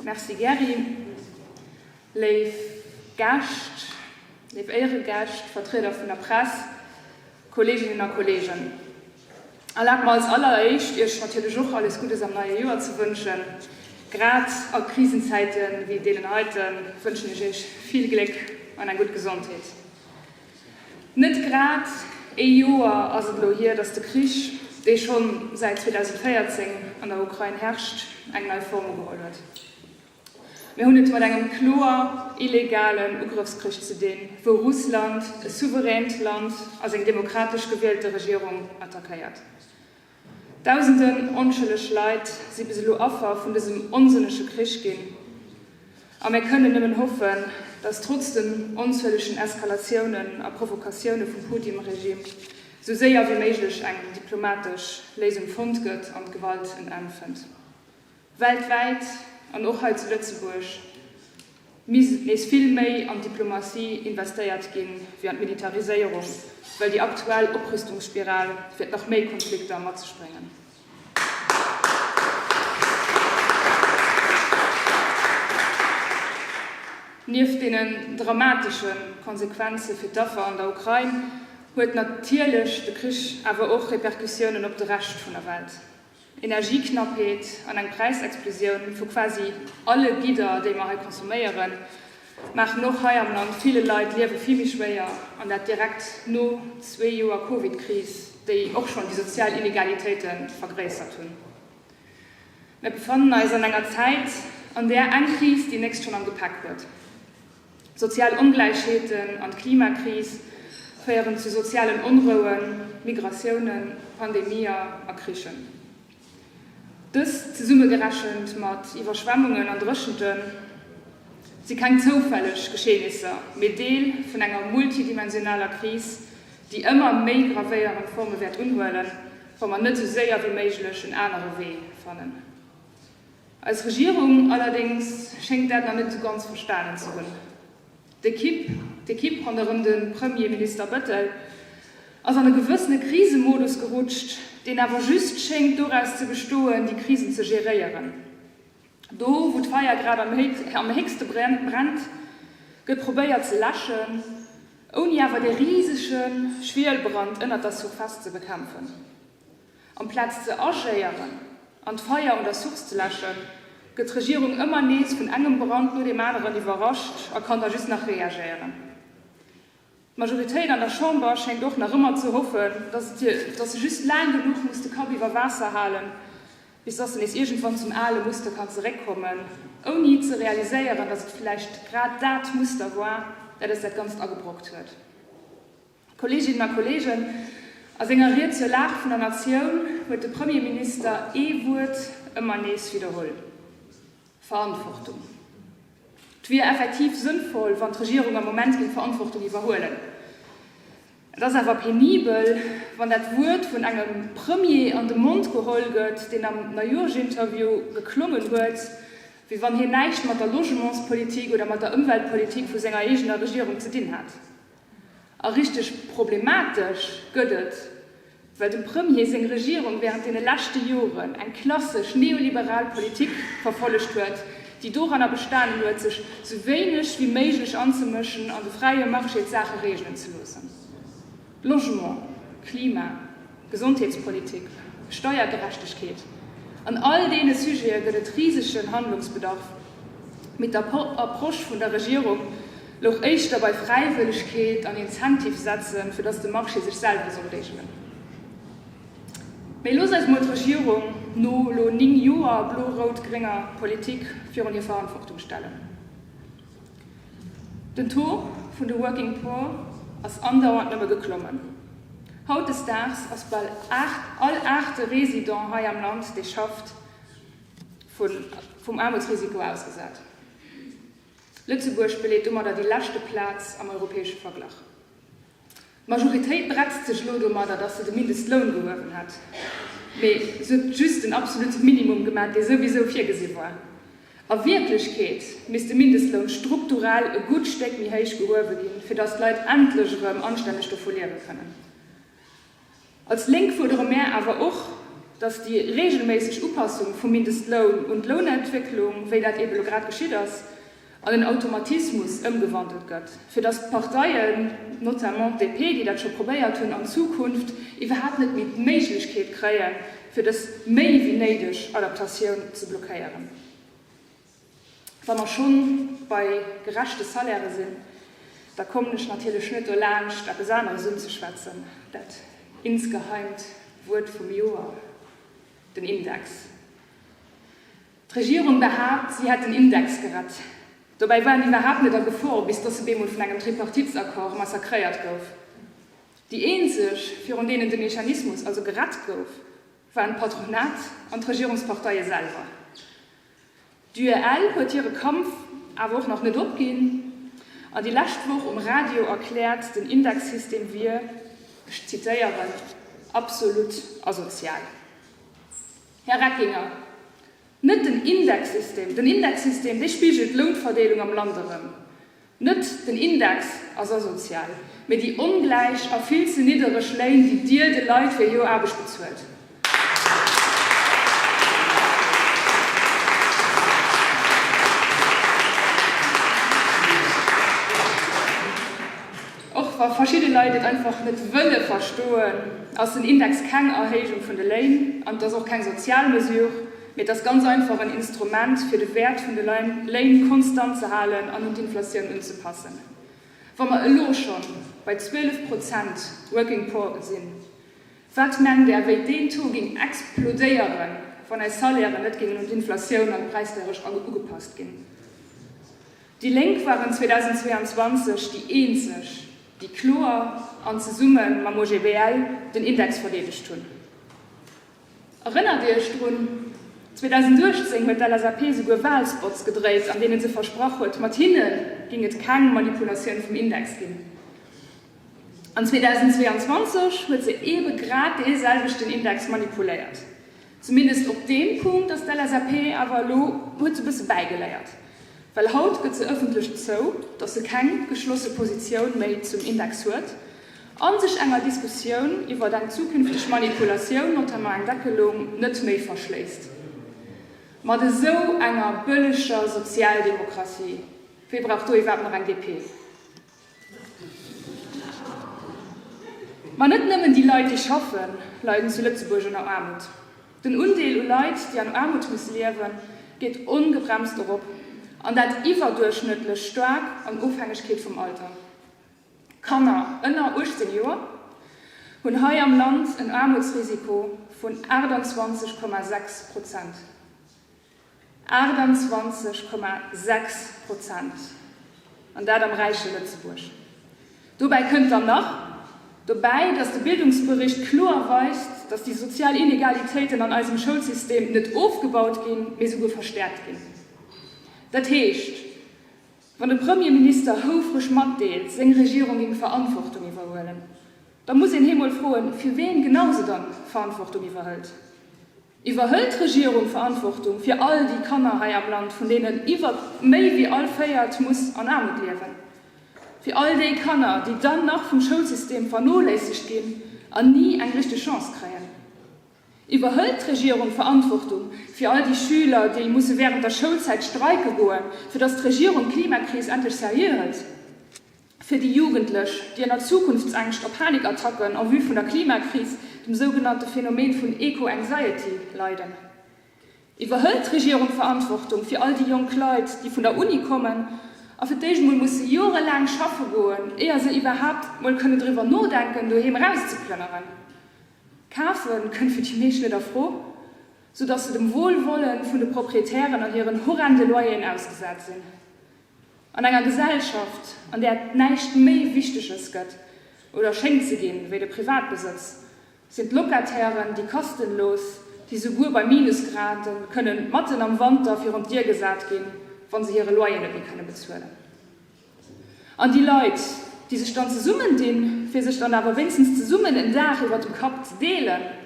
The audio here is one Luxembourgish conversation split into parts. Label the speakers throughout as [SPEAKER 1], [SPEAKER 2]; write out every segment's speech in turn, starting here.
[SPEAKER 1] Merci Gerry. Léif Gäscht, léif Éieregäscht, Vertrieder vun der Press, Kolleeginnen a Kolleegen. Erlaabt mer als alleréischt, Iech natierlech och alles Guddes am neie Joer ze wënschen. Grad a Krisenzäite wéi deenen heite wënschen ech Iech vill Gléck an eng gutt Gesondheet. Net grad ee Joer ass et elo hier, datt de Krich, dee schonn säit 2014 an der Ukrain herrscht, eng nei Form ugeholl huet. Mir hunn et mat engem kloer illegalen Ugrëffskrich ze dinn, wou Russland e souveräänt Land a seng demokratesch gewielte Regierung attackéiert. Dausenden onschëlleg Leit si bis elo Affer vun dësem onsënnege Krich ginn a mir kënnen nëmmen hoffen, datt trotz den onzuelegen Eskalatiounen a Provokatioune vum Putin-Regime sou séier wéi méiglech eng diplomatesch Léisung fonnt gëtt an d'Gewalt en Enn fënnt. Weltwäit, an och hei zu Lëtzebuerg, misst nees vill méi an d'Diplomatie investéiert ginn, wéi an d'Militariséierung, well déi aktuell Oprüstungsspiral wäert nach méi Konflikter mat sech bréngen. Nieft deenen dramatesche Konsequenze fir d'Affer an der Ukrain huet natierlech de Krich awer och Repercussiounen op de Rescht vun der Welt. Energieknappheet an eng Präisexplosioun vu quasi alle Gidder, déi mer hei consomméieren, maachen och hei am Land ville Leit d'Liewe vill méi schwéier, an dat direkt no zwee Joer Covid-Kris, déi och schonn déi sozial Inegalitéite vergréissert hunn. Mir befannen eis an enger Zäit, an där eng Kris déi nächst schonn am Gepäck huet. D'sozial Ongläichheeten an d'Klimakris féieren zu sozialen Onrouen, Migratiounen, Pandemier a Krichen. Dës zesummegerechent mat Iwwerschwemmungen an Dréchenten si keng zoufälleg Geschehnisser, mee Deel vun enger multidimensionaler Kris, déi ëmmer méi gravéierend Forme wäert unhuelen, wa mer net esou séier wéi méiglech en anere Wee fannen. Eis Regierung allerdéngs schéngt dat nach net esou ganz verstanen ze hunn. D'Ekipp, d'Ekipp ronderëm de Premierminister Bëttel ass an e gewëssene Krisemodus gerutscht, deen awer just schéngt doraus ze bestoen, déi Krisen ze geréieren. Do, wou d'Feier grad am héchste brennt, gëtt probéiert ze läschen, ouni awer de risege Schwielbrand ënnert der Surface ze bekämpfen. Amplaz ze agéieren an d'Feier un der Source ze läschen, gëtt d'Regierung ëmmer nees vun engem Brand no deem aneren iwwerrascht a kann da just nach reagéieren. D'Majoritéit an der Chamber schéngt och nach ëmmer ze hoffen, dass se just laang genuch muss de Kapp iwwer Waasser halen, bis dass se nees iergendwann zum ale Muster kann zeréckkommen, ouni ze realiséieren, dass et vläicht grad dat Muster war, dat eis dat Ganzt agebrockt huet. Kolleeginnen a Kolleegen, a senger Ried zur Lag vun der Natioun huet de Premierminister ee Wuert ëmmer nees widderholl, Verantwortung. Et wier effektiv sënnvoll, wann d'Regierung am Moment géing Verantwortung iwwerhuelen. Et ass awer penibel, wann dat Wuert vun engem Premier an de Mond geholl gëtt, deen am Neijooschinterview geklongen huet, wéi wann hien näischt mat der Logementspolitik oder mat der Ëmweltpolitik vu senger eegener Regierung ze dinn hätt. A richteg problematesch gëtt et, well dem Premier seng Regierung während deene leschte Joren eng klassesch neoliberal Politik verfollegt huet, déi doranner bestanen huet, sech sou wéineg wéi méiglech anzemëschen an de fräie Marché d'Saache reegelen ze loossen. Logement, Klima, Gesondheetspolitik, Steiergerechtegkeet, an all deene Sujete gëtt et risegen Handlungsbedarf, mee d'Approche vun der Regierung louch éischter bei Fräiwëllegkeet an Incentive setzen, fir datt de Marché sech selwer soll reegelen. Mee loosst eis mol d'Regierung no elo 9 Joer blo-rout-grénger Politik virun hir Verantwortung stellen. Den Taux vun de Working Poor ass andauernd nëmme geklommen. Hautdesdaags ass bal all aachte Resident hei am Land, dee schafft, vum Aarmutsrisiko ausgesat. Lëtzebuerg beleet domadder déi leschte Plaz am europäesche Verglach. D'Majoritéit bretzt sech elo domadder, datt se de Mindestloun gehuewen hätt, mee se huet just den absolute Minimum gemat, dee souwisou virgesi war. A Wierklechkeet misst de Mindestloun strukturell e gutt Stéck méi héich gehuewe ginn, fir datt d'Leit endlech erëm anstänneg dovu liewe kënnen. Als Lénk fuerdere mär awer och. dass déi regelméisseg Upassung vum Mindestloun un d'Lounentwécklung, wéi dat eebe lo grad geschitt ass, an en Automatismus ëmgewandelt gëtt, fir dass d'Parteien, notamment d'DP, déi dat scho probéiert hunn, an Zukunft iwwerhaapt net méi d'Méiglechkeet kréien, fir dës méi wéi néideg Adaptatioun ze blockéieren. Wa mer schonn bei gerechte Salairë sinn, da kommen ech natierlech net dolaanscht, eppes aneres unzeschwätzen, dat insgeheimt Wuert vum Joer, den Index. D'Regierung behaapt, si hätt den Index gerett. Dobäi war en iwwerhaapt net a Gefor, bis dass e bemol vun engem Tripartitesaccord massakréiert gouf. Déi eenzeg, virun deenen de Mechanismus also gerett gouf, waren d'Patronat an d'Regierungsparteie selwer. D'UEL huet hire Kampf awer och nach net opginn an déi lescht Woch um Radio erkläert, den Indexsystem wier, ech zitéieren, absolut asozial. Här Reckinger, net den Indexsystem, den Indexsystem, dee spigelt d'Lounverdeelung am Land erëm. Net den Index ass asozial, mee déi ongläich a vill ze niddereg Léin, déi Dir de Leit fir hir Aarbecht bezuelt. Och wa verschidde Leit et einfach net wëlle verstoen, ass den Index keng Erhéijung vun de Léin an et ass och keng sozial Mesure, mee et ass ganz einfach en Instrument, fir de Wäert vun de Léin konstant ze halen an un d'Inflatioun unzepassen. Wa mer elo scho bei 12 Prozent Working Poor sinn, wat mengt Der, wéi deen Taux géing explodéieren, wann eis Salairen net géingen un d'Inflatioun an d'Präisdeierecht ugepasst ginn? Déi Lénk waren 2022 déi eenzeg, déi kloer an zesumme mam OGBL den Index verdeedegt hunn. Erënnert Iech drun, 2018 huet d'LSAP souguer Wahlspots gedréit, an deene se versprach huet, mat hinne géing et keng Manipulatioun vum Index ginn. An 2022 huet se eebe grad dee selwechten Index manipuléiert. Zumindest op deem Punkt ass d'LSAP awer elo, huet se e bësse bäigeléiert, well haut gëtt se ëffentlech zou, datt se keng geschlosse Positioun méi zum Index huet a sech enger Diskussioun iwwert eng zukünfteg Manipulatioun, notamment eng Deckelung, net méi verschléisst. Mat esou enger bëlleger Sozialdemokratie, wee brauch do iwwerhaapt nach eng DP? Ma net nëmmen déi Leit, déi schaffen, leiden zu Lëtzebuerg ënner Aarmut. Den Undeel u Leit, déi an Aarmut musse liewen, geet ongebremst erop, an dat iwwerduerchschnëttlech staark an Ofhängegkeet vum Alter. Kanner ënner 18 Joer hunn hei am Land en Aarmutsrisiko vun 28,6 Prozent. 28,6 Prozent, an dat am räiche Lëtzebuerg. Dobäi kënnt dann nach dobäi, dass de Bildungsbericht kloer weist, dass déi sozial Inegalitéiten an eisem Schoulsystem net ofgebaut ginn, mee souguer verstäerkt ginn. Dat heescht, wann de Premierminister houfreg matdeelt, seng Regierung géing Verantwortung iwwerhuelen, da muss een hee mol froen, fir ween genau se dann Verantwortung iwwerhëlt. Iwwerhëlt d'Regierung Verantwortung fir all déi Kanner hei am Land, vun deenen iwwer méi wéi all véiert muss an Aarmut liewen? Fir all déi Kanner, déi dann nach vum Schoulsystem vernoléissegt ginn an ni eng richteg Chance kréien? Iwwerhëlt d'Regierung Verantwortung fir all déi Schüler, déi musse wärend der Schoulzäit streike goen, fir datt d'Regierung d'Klimakris endlech seriö hëlt? Fir déi Jugendlech, déi ënner Zukunftsängscht a Panikattacken en vue vun der Klimakris, dem sougenannte Phänomen vun Eco-Anxiety, leiden. Iwwerhëlt d'Regierung Verantwortung fir all déi jonk Leit, déi vun der Uni kommen a fir d'éischt mol musse jorelaang schaffe goen, éier se iwwerhaapt mol kënnen driwwer nodenken, doheem erauszeplënneren? Kafe kënnt fir déi meescht net a Fro, sou dass se dem Wohlwollen vun de Proprietären an hiren horrende Loyeren ausgesat sinn. An enger Gesellschaft, an där et näischt méi Wichteges gëtt, oder schéngt ze ginn, wéi de Privatbesëtz, sinn d'Locatairen déi Kastenlos, déi souguer bei Minusgrade kënnen matten am Wanter virun d'Dier gesat ginn, wa se hire Loyer net méi kënne bezuelen. An déi Leit, déi sech dann zesummendinn, fir sech dann awer wéinstens zesummen en Daach iwwer dem Kapp ze deelen,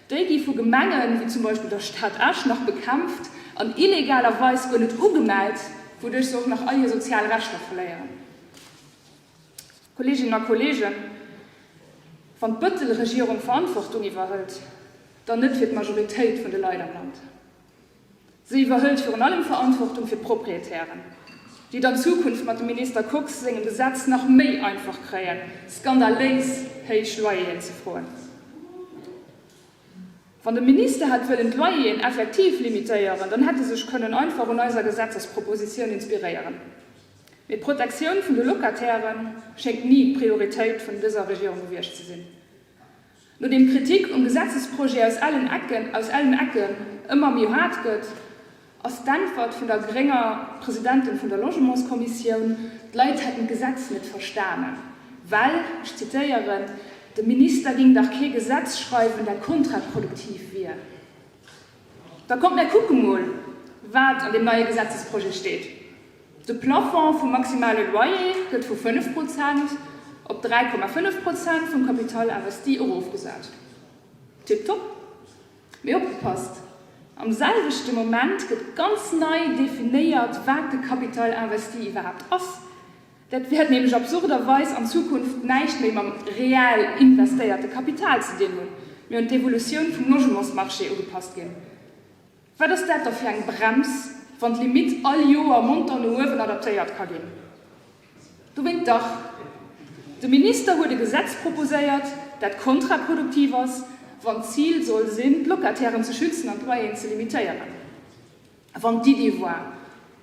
[SPEAKER 1] Déi gi vu Gemengen, wéi zum Beispill der Stad Esch, nach bekämpft an illegalerweis guer net ugemellt, wouduerch se och nach all hir sozial Rechter verléieren. Kolleeginnen a Kolleegen, wann d'Bëttel-Regierung Verantwortung iwwerhëlt, Dann net fir d'Majoritéit vun de Leit am Land. Se iwwerhëlt virun allem Verantwortung fir d'Proprietären, déi et an Zukunft mat dem Minister Kox sengem Gesetz nach méi einfach kréien, skandaléis héich Loyeren ze froen. Wann de Minister hätt wëllen d'Loyeren effektiv limitéieren, dann hätt e sech kënnen einfach un eiser Gesetzespropositioun inspiréieren. Mee d'Protektioun vun de Locataire schéngt ni d'Prioritéit vun dëser Regierung gewiescht ze sinn. Nodeem d'Kritik um Gesetzesprojet aus allen Ecken aus allen Ecken ëmmer méi haart gëtt, ass d'Äntwert vun der grénger Presidentin vun der Logementskommissioun, d'Leit hätten d'Gesetz net verstanen, well, ech zitéieren, de Minister ging dach kee Gesetz schreiwen, dat kontraproduktiv wier. Da kommt mär kucke mol, wat an deem neie Gesetzesprojet steet. De Plafond vum maximale Loyer gëtt vu 5 Prozent op 3,5 Prozent vum Capital investi erofgesat. Tiptop! Mee opgepasst, Am selwechte Moment gëtt ganz nei definéiert, wat de Capital investi iwwerhaapt ass. Dat wäert nämlech absurderweis an Zukunft näischt méi mam reell investéierte Kapital ze dinn hunn, mee un d'Evolutioun vum Logementsmarché ugepasst ginn. Wat ass dat da fir eng Brems, wann d'Limitt all Joer monter no uewen adaptéiert ka ginn? Dowéint dach, de Minister huet e Gesetz proposéiert, dat kontraproduktiv ass, wann d'Zil soll sinn, d'Locatairen ze schützen an d'Loyeren ze limitéieren. Wann d'Iddi war,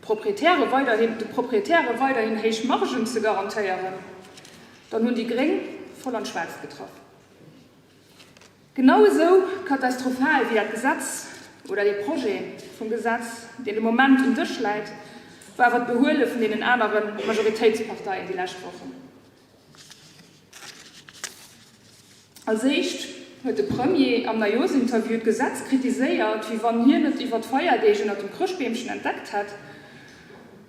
[SPEAKER 1] d'Proprietäre weiderhin, de Proprietäre weiderhin héich Margen ze garantéieren, dann hunn déi Gréng voll an d'Schwaarzt getraff. Genau esou katastrophal wéi dat Gesetz oder dee Projet vum Gesetz, deen de Moment um Dësch läit, war awer d'Behuele vun deenen anere Majoritéitsparteien déi lescht Wochen. Als éischt huet de Premier am Neijoersinterview d'Gesetz kritiséiert, wéi wann hien et iwwer d'Feierdeeg ënner dem Chrëschtbeemchen entdeckt hätt.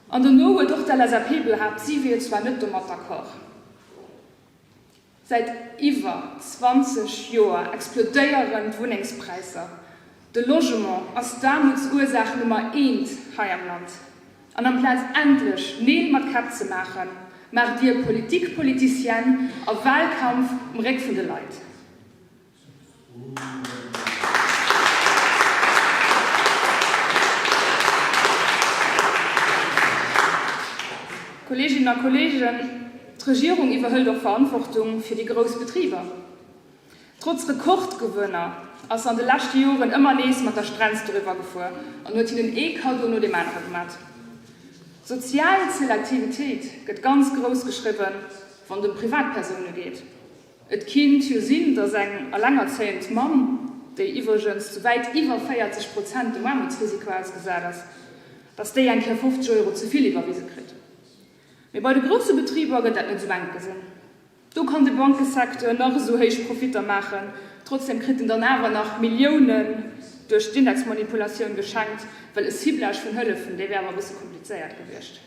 [SPEAKER 1] An dono huet och d'LSAP behaapt, si wier zwar net domat d'accord. Säit iwwer 20 Joer explodéieren d'Wunnengspräisser. De Logement ass d'Aarmutsursaach Nummer eent hei am Land. An amplaz endlech Neel mat Käpp ze maachen, maacht Dir Politique politicienne a Wahlkampf um Réck vun de Leit. Kolleeginnen a Kolleegen, d'Regierung iwwerhëlt och Verantwortung fir déi grouss Betriber. Trotz Rekordgewënner ass se an de leschte Joren ëmmer nees mat der Strenz doriwwer gefuer an huet hinnen ee Kaddo no deem anere gemat. Sozial Selektivitéit gëtt ganz grouss geschriwwen, wann et ëm Privatpersoune geet. Et kinnt jo sinn, datt eng elengerzéiend Mamm, déi iwwregens zu wäit iwwer 40 Prozent dem Aarmutsrisiko ausgesat ass, datt déi eng Kéier 50 Euro ze vill iwwerwise kritt. Mee bei de grousse Betriber gëtt dat net esou enk gesinn. Do kann de Bankesecteur nach esou héich Profitter maachen, trotzdem kritt en dann awer nach Milliounen duerch d'Indexmanipulatioun geschenkt, well e Ciblage vun Hëllefen, dee wär awer e bësse komplizéiert gewiescht.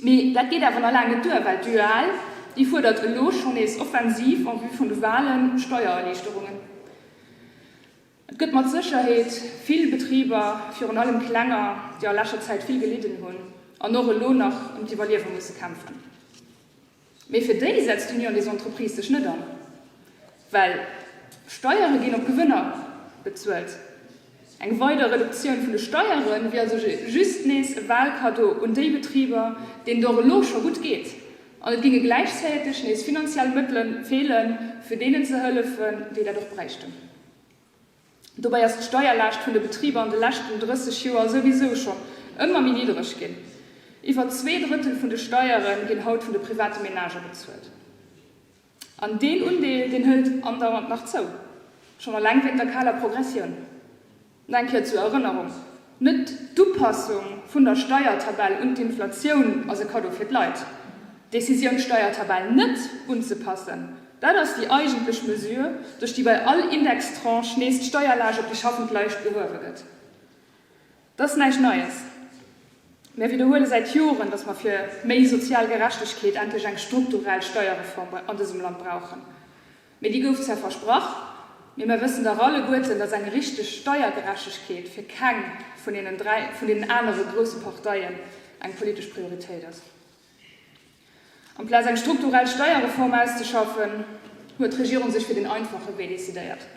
[SPEAKER 1] Mee dat geet awer nach laang net duer, well d'UEL, déi fuerdert elo schonn nees offensiv en vue vun de Wahlen Steiererliichterungen. Et gëtt mat Sécherheet vill Betriber, virun allem klenger, déi a lescher Zäit vill gelidden hunn an och elo nach ëm d'Iwwerliewe musse kämpfen. Mee fir déi setzt d'Union des Entreprises sech net an, well Steiere ginn op Gewënner bezuelt. Eng weider Reduktioun vun de Steiere wier also just nees e Wahlkaddo un déi Betriber, deenen et och elo scho gutt geet. An et géinge gläichzäiteg nees finanziell Mëttele feelen, fir deenen ze hëllefen, déi dat och bräichten. Dobäi ass d'Steierlaascht vun de Betriber an de leschten 30 Joer souwisou schonn ëmmer méi niddereg ginn. Iwwer zweedrëttel vun de Steiere ginn haut vun de private Menagë bezuelt. An deen Undeel, deen hëlt andauernd nach zou, schonn eleng wéint der kaler Progressioun. Nach eng Kéier zur Erënnerung, Net d'Upassung vun der Steiertabell un d'Inflatioun ass e Kaddo fir d'Leit. D'Decisioun, d'Steiertabell net unzepassen, dat ass déi eigentlech Mesure, duerch déi bei all Indextranche nees d'Steierlaascht op déi schaffend Leit gehuewe gëtt. Dat ass näischt Neies. Mär widderhuele säit Joren, datt mer fir méi sozial Gerechtegkeet endlech eng strukturell Steierreform an dësem Land brauchen. Mee déi gouf zwar versprach, mee mer wëssen dach alleguerten, datt eng richteg Steiergerechtegkeet fir keng vun deenen dräi, vun deenen anere grousse Parteien eng politesch Prioritéit ass. Amplaz eng strukturell Steierreform auszeschaffen, huet d'Regierung sech fir den einfache Wee decidéiert.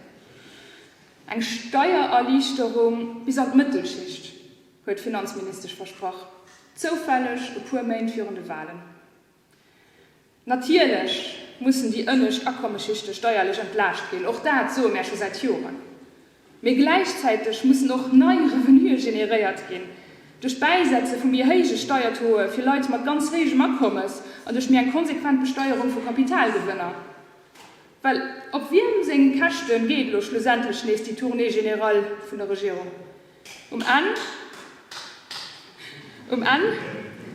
[SPEAKER 1] Eng Steiererliichterung bis an d'Mëttelschicht huet d'Finanzministesch versprach, zoufälleg e puer Méint virun de Walen. Natierlech mussen déi ënnescht Akommesschichte steierlech entlaascht ginn, och dat soe mär scho säit Joren. Mee gläichzäiteg mussen och nei Revenuë generéiert ginn, duerch d'Bäisetze vu méi héije Steiertauxe fir Leit mat ganz héijem Akommes an duerch méi eng konsequent Besteierung vu Kapitalgewënner. Well op wiem seng Käschte geet elo schlussendlech nees déi Tournée générale vun der Regierung? Um Enn, um Enn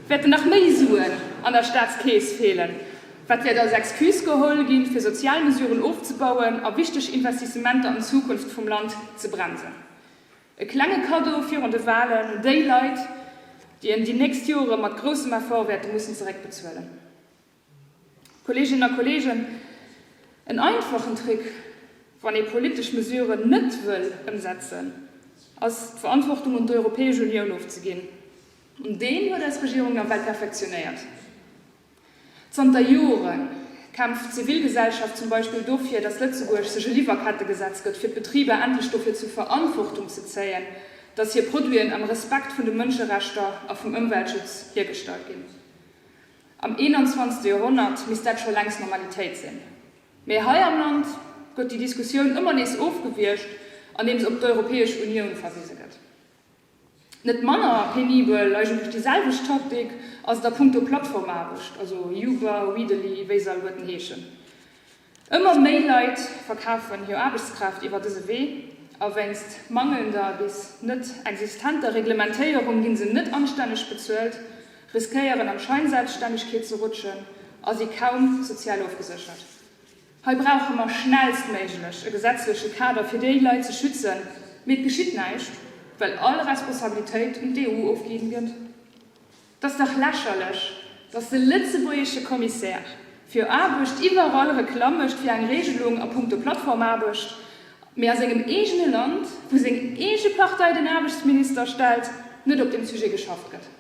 [SPEAKER 1] wäerten nach méi Suen an der Staatskeess feelen, wat wäert als Excuse geholl ginn, fir Sozialmesuren ofzebauen a wichteg Investissementer an d'Zukunft vum Land ze bremsen. E klenge Kaddo virun de Walen un déi Leit, déi en déi nächst Jore mat groussem Effort wäerte mussen zeréckbezuelen. Kolleeginnen a Kolleegen, en einfachen Trick, wann ee politesch Mesuren net wëll ëmsetzen, ass d'Verantwortung un d'Europäesch Unioun ofzeginn. An deen huet eis Regierung nawell perfektionéiert. Zanter Jore kämpft d'Zivilgesellschaft zum Beispill dofir, datt Lëtzebuerg sech e Liwwerkettegesetz gëtt, fir d'Betriber endlech dofir zur Verantwortung ze zéien, datt hir Produiten am Respekt vun de Mënscherechter a vum Ëmweltschutz hiergestallt ginn. Am 21. Joerhonnert misst dat scho längst Normalitéit sinn. Mee hei am Land gëtt déi Diskussioun ëmmer nees ofgewiergt, andeems op d'Europäesch Unioun verwise gëtt. Net manner penibel, eigentlech déi selwecht Taktik, ass et a punkto Plattformaarbecht, also Uber, Weedely, wéi se alleguerten heeschen. Ëmmer méi Leit verkafen hir Aarbechtskraaft iwwer dëse Wee, a wéinst mangelnder bis net existenter Reglementéierung ginn se net anstänneg bezuelt, riskéieren an d'Scheinselbststännegkeet ze rutschen a si kaum sozial ofgeséchert. Hei brauche mer schnellstméiglech e gesetzleche Kader fir déi Leit ze schützen, mee et geschitt näischt, well all Responsabilitéit un d'EU ofginn gëtt. 't ass dach lächerlech, datt de lëtzebuergesche Kommissär fir Aarbecht iwwerall Reklamm mécht fir eng Regelung a punkto Plattformaarbecht, mee a sengem eegene Land, wou seng eege Partei den Aarbechtsminister stellt, net op deem Sujet geschafft gëtt.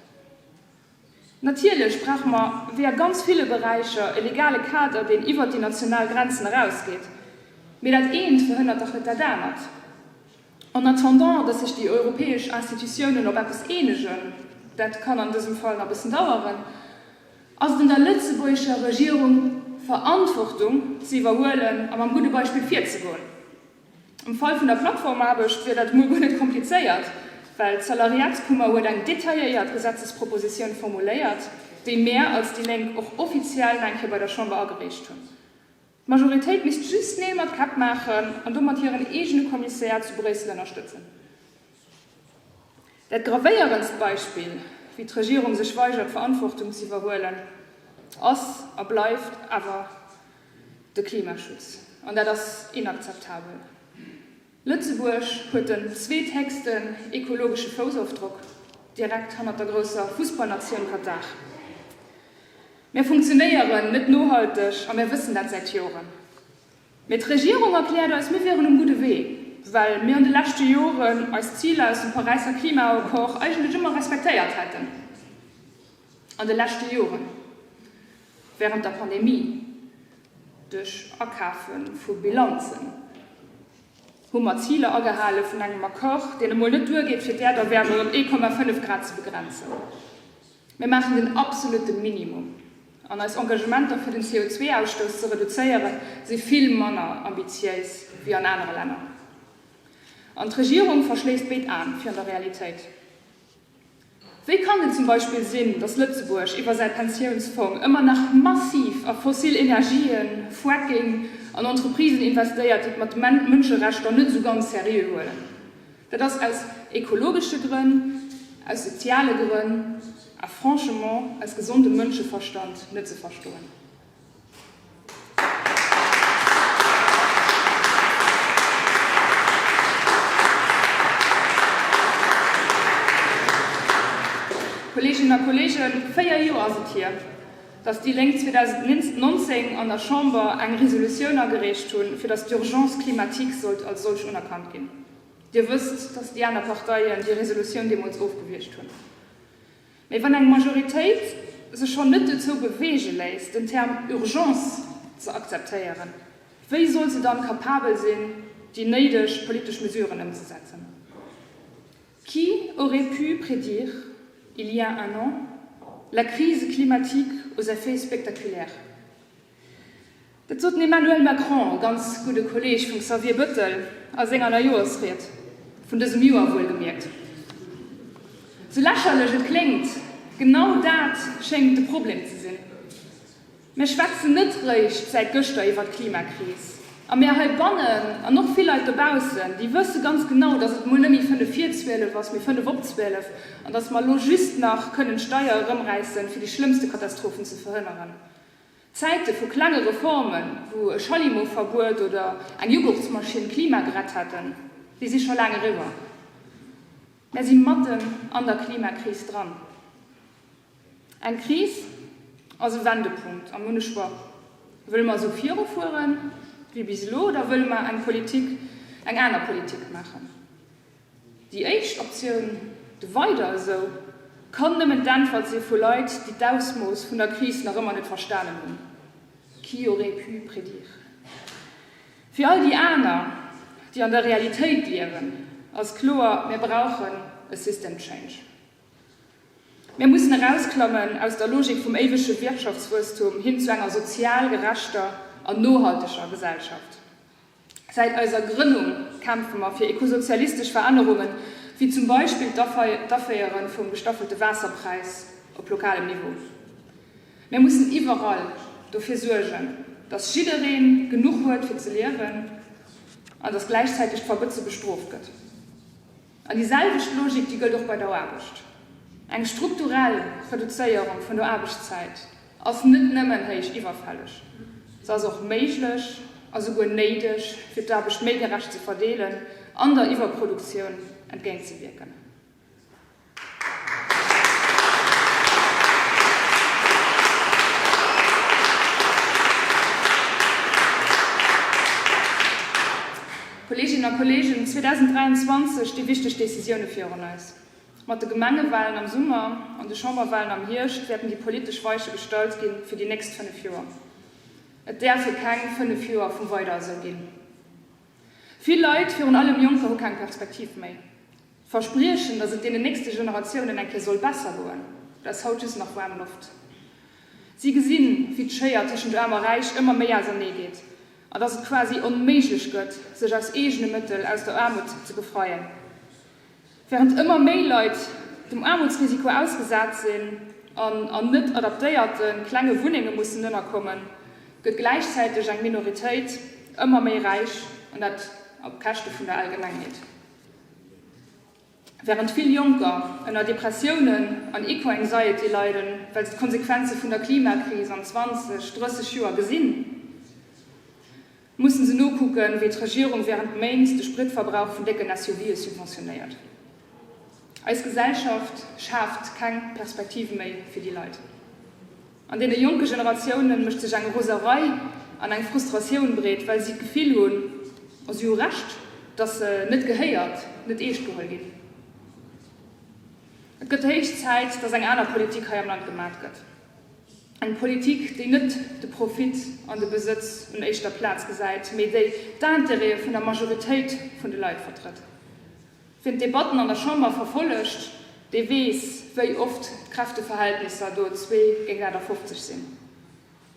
[SPEAKER 1] Natierlech brauche mer, wéi a ganz ville Beräicher, e legale Kader, deen iwwert déi national Grenzen erausgeet, mee dat eent verhënnert dach net dat anert. En attendant, dass sech déi europäesch Institutiounen op eppes eenegen, dat kann an dësem Fall nach e bëssen daueren, ass et un der lëtzebuergescher Regierung, Verantwortung ze iwwerhuelen a mam gudde Beispill virzegoen. Am Fall vun der Plattformaarbecht wier dat emol guer net komplizéiert, well d'Salariatskummer huet eng detailléiert Gesetzespropositioun formuléiert, déi mär als déi Lénk och offiziell nach eng Kéier bei der Chamber agereecht hunn. D'Majoritéit misst just Neel mat Käpp maachen an domat hiren eegene Kommissär zu Bréissel ënnerstëtzen. Dat gravéierendst Beispill, wéi d'Regierung sech weigert Verantwortung ze iwwerhuelen, ass a bleift awer de Klimaschutz. An dat ass inakzeptabel. Lëtzebuerg huet den zweethéchsten ekologesche Foussofdrock, direkt hannert der grousser Fussballnatioun Katar. Mär funktionéieren net nohalteg a mär wëssen dat säit Joren. Mee d'Regierung erkläert eis, mir wieren um gudde Wee, well mir an de leschte Joren eis Ziler aus dem Paräisser Klimaaccord eigentlech ëmmer respektéiert hätten. An de leschte Joren, wärend der Pandemie, duerch Akafe vu Bilanzen, hu mer Ziler agehale vun engem Accord, deen emol net duergeet, fir d'Äerderwäermung op 1,5 Grad ze begrenzen. Mir maachen den absolutte Minimum an eis Engagementer, fir den CO2-Ausstouss ze reduzéieren, si vill manner ambitiéis wéi an anere Länner. An d'Regierung verschléisst béid Aen virun der Realitéit. Wéi kann et zum Beispill sinn, datt Lëtzebuerg iwwer säi Pensiounsfong ëmmer nach massiv a fossil Energien, Fracking an Entreprisen investéiert, déi et mat Mënscherechter net esou ganz seriö huelen? Dat ass aus ekologesche Grënn, aus soziale Grënn a franchement aus gesondem Mënscheverstand net ze verstoen. Kolleeginnen a Kolleegen, 4 Joer ass et hier, datt déi Lénk 2019 an der Chamber eng Resolutioun agereecht hunn, fir datt d'Urgence climatique sollt als solch unerkannt ginn. Dir wësst, datt déi aner Parteien déi Resolutioun deemools ofgewiergt hunn. Mee wann eng Majoritéit sech schonn net dozou beweege léisst, den Term Urgence ze akzeptéieren, wéi soll se dann capabel sinn, déi néideg politesch Mesuren ëmzesetzen. Qui aurait pu prédire, il y a un an, la crise climatique aux effets spectaculaires? Dat sot den Emmanuel Macron, e ganz gudde Kolleeg vum Xavier Bëttel, a senger Neijoerschried, vun dësem Joer wuelgemierkt. Sou lächerlech et kléngt, genau dat schéngt de Problem ze sinn. Mir schwätzen net réischt säit gëschter iwwer d'Klimakris. A mär heibannen, an och vill Leit dobaussen, déi wësse ganz genau, datt et mol net méi fënnef vir 12 ass, mee fënnef op 12, an datt mer elo just nach kënnen d'Steier erëmräissen, fir déi schlëmmste Katastrophen ze verhënneren. D'Zäite vu klenge Reformen, wou e Schallimo-Verbuet oder eng Jughurtsmaschinn d'Klima gerett hätten, déi si scho laang eriwwer. Mär si matten an der Klimakris dran. Eng Kris ass e Wendepunkt a mir hunn e Choix, Wëlle mer esou virufuere wéi bis elo oder wëlle mer eng Politik, eng aner Politik maachen? Déi éischt Optioun, de Weider esou, kann nëmmen d'Äntwert si vu Leit, déi d'Ausmooss vun der Kris nach ëmmer net verstanen hunn. Qui aurait pu prédire? Fir all déi aner, déi an der Realitéit liewen, ass kloer, Mir brauchen e System change. Mir mussen erausklammen aus der Logik vum éiwege Wirtschaftswuesstum hin zu enger sozial gerechter an nohalteger Gesellschaft. Säit eiser Grënnung kämpfe mer fir ekosozialistesch Verännerungen, wéi zum Beispill d'Aféiere vum gestaffelte Waasserpräis op lokalem Niveau. Mir mussen iwwerall dofir suergen, dass jidderee genuch huet fir ze liewen an dass gläichzäiteg d'Verbëtze bestrooft gëtt. An déi selwecht Logik, déi gëllt och bei der Aarbecht. Eng strukturell Reduzéierung vun der Aarbechtszäit ass net nëmmen héich iwwerfälleg, se ass och méiglech a souguer néideg, fir d'Aarbecht méi gerecht ze verdeelen an der Iwwerproduktioun entgéintzewierken. Kolleeginnen a Kolleegen, 2023 sti wichteg Decisioune virun eis. Mat de Gemengewalen am Summer an de Chamberwalen am Hierscht wäerten déi politesch Weiche gestallt gi fir déi nächst 5 Joer. Et däerfe keng 5 Joer vum Weider esou ginn. Vill Leit, virun allem Jonker, hu keng Perspektiv méi. D'Verspriechen, datt et deenen nächste Generatiounen eng Kéier soll besser goen, dat ass haut just nach waarm Loft. Si gesinn, wéi d'Schéier tëschent Aarm a Räich ëmmer méi ausernee geet an datt et quasi onméiglech gëtt, sech aus eegene Mëttel aus der Aarmut ze befreien. Wärend ëmmer méi Leit dem Aarmutsrisiko ausgesat sinn an an net adaptéierte klenge Wunnenge mussen ënnerkommen, gëtt gläichzäiteg eng Minoritéit ëmmer méi räich, an dat op Käschte vun der Allgemengheet. Wärend vill Jonker ënner Depressiounen an Eco-Anxiety leiden, well se d'Konsequenze vun der Klimakris an 20, 30 Joer gesinn, mussen se nokucken, wéi d'Regierung wärend Méint de Spritverbrauch vun décken SUVe subventionéiert. Eis Gesellschaft schaaft keng Perspektiv méi fir déi Leit. An deene jonke Generatioune mécht sech eng Roserei an eng Frustratioun breet, well si d'Gefill hunn, a si hu Recht, datt se net gehéiert, net eescht geholl ginn. Et gëtt héich Zäit, datt eng aner Politik hei am Land gemat gëtt. Eng Politik, déi net de Profit an de Besëtz un éischter Plaz gesäit, mee déi d'Intérêtë vun der Majoritéit vun de Leit vertrëtt. Wien d'Debatten an der Chamber verfollegt, dee weess, wéi oft d'Kräfteverhältnisser do zwee géint 58 sinn.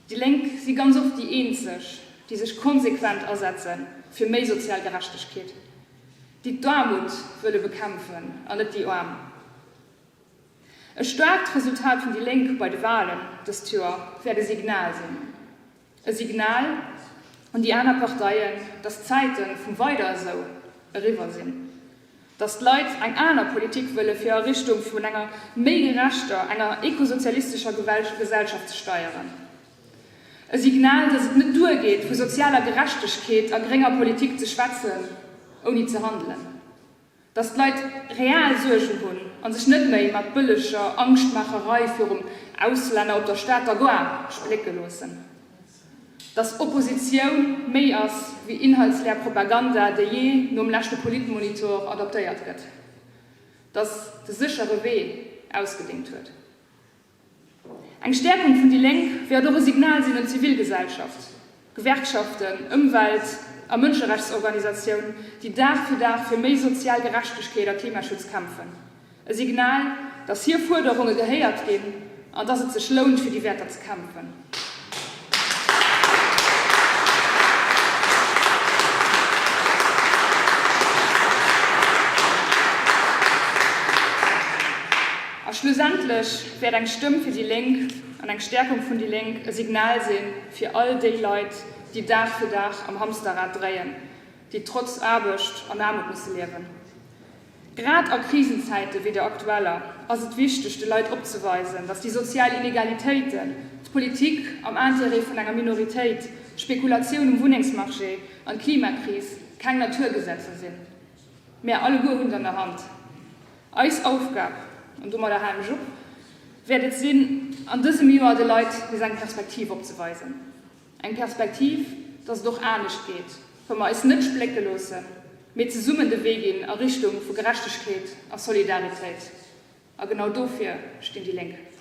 [SPEAKER 1] Déi Lénk si ganz oft déi eenzeg, déi sech konsequent asetze fir méi sozial Gerechtegkeet, déi d'Aarmut wëlle bekämpfen an net déi Aarm. E staarkt Resultat vun déi Lénk bei de Walen dëst Joer wäert e Signal sinn. E Signal un déi aner Parteien, datt d'Zäite vum Weider esou eriwwer sinn, datt d'Leit eng aner Politik wëlle fir a Richtung vun enger méi gerechter, enger ekosozialistescher Gesellschaft ze steieren. E Signal, datt et net duergeet, vu sozialer Gerechtegkeet a grénger Politik ze schwätzen, ouni ze handelen. Dass d'Leit real Suergen hunn a sech net méi mat bëlleger Angschtmaacherei virum Auslänner op der Stater Gare splécke loossen. Dass Oppositioun méi ass wéi inhaltsleer Propaganda, déi jee nom leschte Politmonitor adaptéiert gëtt. Dass de séchere Wee ausgedéngt huet. Eng Stäerkung vun déi Lénk wäert och e Signal sinn un d'Zivilgesellschaft, Gewerkschaften, Ëmwelt. a Mënscherechtsorganisatioun, déi Dag fir Dag fir méi sozial Gerechtegkeet a Klimaschutz kämpfen. E Signal, dass hir Fuerderunge gehéiert ginn an dass et sech lount, fir déi Wäerter ze kämpfen. A schlussendlech wäert eng Stëmm fir déi Lénk an eng Stäerkung vun déi Lénk e Signal si fir all déi Leit, déi Dag fir Dag am Hamsterrad dréien, déi trotz Aarbecht an Aarmut musse liewen. Grad a Krisenzäite wéi der aktueller ass et wichteg, de Leit opzeweisen, datt déi sozial Inegalitéiten, d'Politik am Intérêt vun enger Minoritéit, d'Spekulatioun um Wunnengsmarché an d'Klimakris keng Naturgesetzer sinn. Mär alleguer hunn et an der Hand. Eis Aufgab, an domadder halen ech op, wäert et sinn, an dësem Joer de Leit nees eng Perspektiv opzeweisen. Eng Perspektiv, dass et och anescht geet, wa mer eis net splécke loossen, mee zesummen de Wee ginn a Richtung vu Gerechtegkeet a Solidaritéit. A genau dofir stinn déi Lénk.